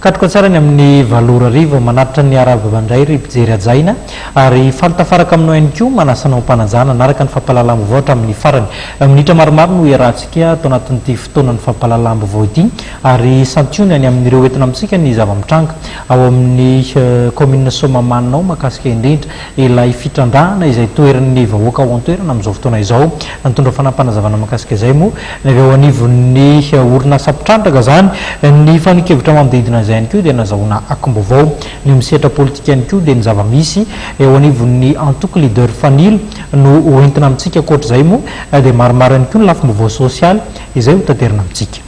Katroka tsara ny amin'ny 8 ora hariva, manatitra ny arahaba indray ry mpijery hajaina ary faly tafaraka aminao ihany koa manasa anao am-panajana hanaraka ny fampahalalam-baovao hatramin'ny farany. Minitra maromaro no iarahantsika ato anatin'ity fotoanan'ny fampahalalam-baovao ity ary santionany amin'ireo entina amintsika ny zava-mitranga ao amin'ny kaominina Soamahamanina ao mahakasika indrindra ilay fitrandrahana izay toherin'ny vahoaka ao an-toerana amin'izao fotoana izao. Nitondra fanampinazavana mahakasika izay moa ny avy ao anivon'ny orinasa mpitrandraka izany. Ny fanehoan-kevitra manodidina izay ihany koa dia nazahoana akom-baovao. Ny amin'ny sehatra politika ihany koa dia ny zava-misy eo anivon'ny antoko Leader Fanilo no hoentina amintsika. Ankoatra izay moa dia maromaro ihany koa ny lafim-baovao sosialy izay hotaterina amintsika.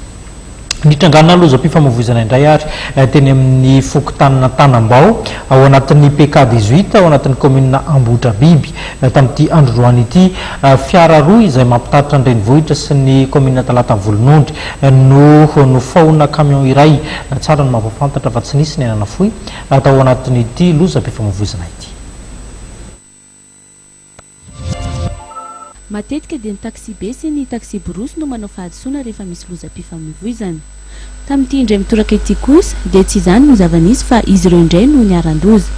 Nitrangana lozam-pifamoivoizana indray ary teny amin'ny fokontanin'Antanambao, ao anatin'ny PK 18, ao anatin'ny kaominina Ambohidrabiby, tamin'ity androany ity. Fiara roa izay mampitatitra ny renivohitra sy ny kaominina Talata Volonondry no nofaohina camion iray. Tsara ny mampahafantatra fa tsy nisy ny aina nafoy tao anatin'ity lozam-pifamoivoizana ity. Matetika dia ny taksibe sy ny taksiborosy no manao fahadisoana rehefa misy lozam-pifamoivoizana. Tamin'ity indray mitoraka ity kosa dia tsy izany no zava-nisy fa izy ireo indray no niharan-doza.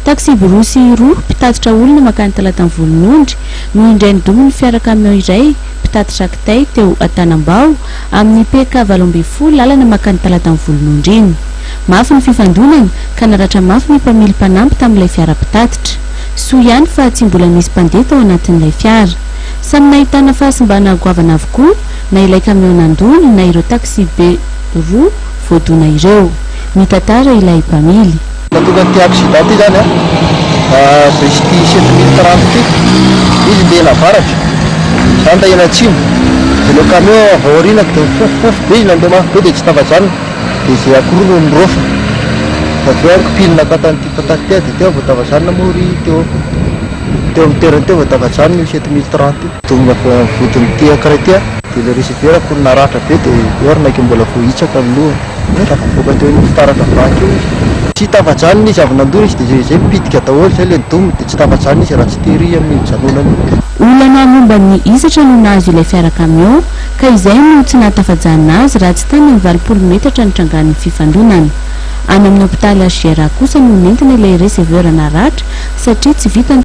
Taksiborosy roa mpitatitra olona mankany Talatan'i-Volonondry no indray nidomin'ny fiara camion iray mpitatitra kitay teo Antanambao amin'ny PK 18 lalana mankany Talatan'i-Volonondry iny. Mafy ny fifandonana ka naratra mafy ny mpamily mpanampy tamin'ilay fiara mpitatitra. Soa ihany fa tsy mbola nisy mpandeha tao anatin'ilay fiara. Samy nahitana fahasimbana goavana avokoa na ilay kamiao nandona na ireo taxi-be roa voadona ireo. Nitantara ilay mpamily. Nahatonga an'ity accident ity izany an, bus ity 7030 ity, izy ndeha hianavaratra, za ndeha hianatsimo, dia ilay camion avy ao aoriana dia nifofofofo be izy nandeha mafy be dia tsy tafajanona. Dia izay akory no niraofina. Avy eo ankipily naka tamin'ity tantara ity aho dia teo vao tafajanona moa ry teo teo amin'ny toerana teo vao tafajanona io 7030 io. Tonga avy eo amin'ny vodin'ity ankiray ity aho dia ilay receveur akory naratra be dia eo ary naika mbola voahitsaka ny lohany. Tafavoaka teo amin'ny fitaratra vaky eo izy. Tsy tafajanona izy avy nandona izy dia izay mipitika daholo izay ilay nidominy dia tsy tafajanona izy raha tsy tery amin'io nijanonany io. Olana momba ny hisatra no nahazo ilay fiara camion ka izay no tsy nahatafajanona azy raha tsy tany amin'ny 80 metatra nitrangan'ny fifandonana. Any amin'ny hopitaly HJRA kosa no nentina ilay receveur naratra satria tsy vita ny.